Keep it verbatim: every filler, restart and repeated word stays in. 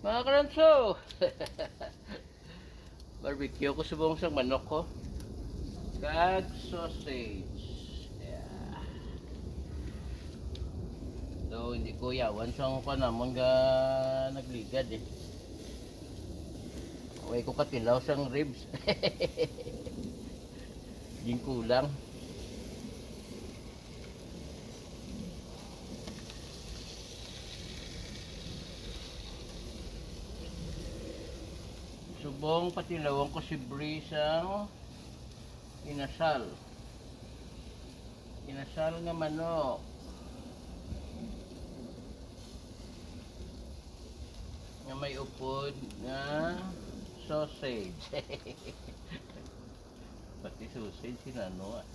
Mga karanso, barbecue ko subong sang manok ko. Kag sausage. Yeah. So, hindi ko yawan sang kuan namon nga nagligad eh. Way ko katilaw sang ribs. Ginkulang. Subong patilawon ko si Bree sang inasal. Inasal nga manok. Nga may upod nga sausage. Pati sausage, sinano, ah.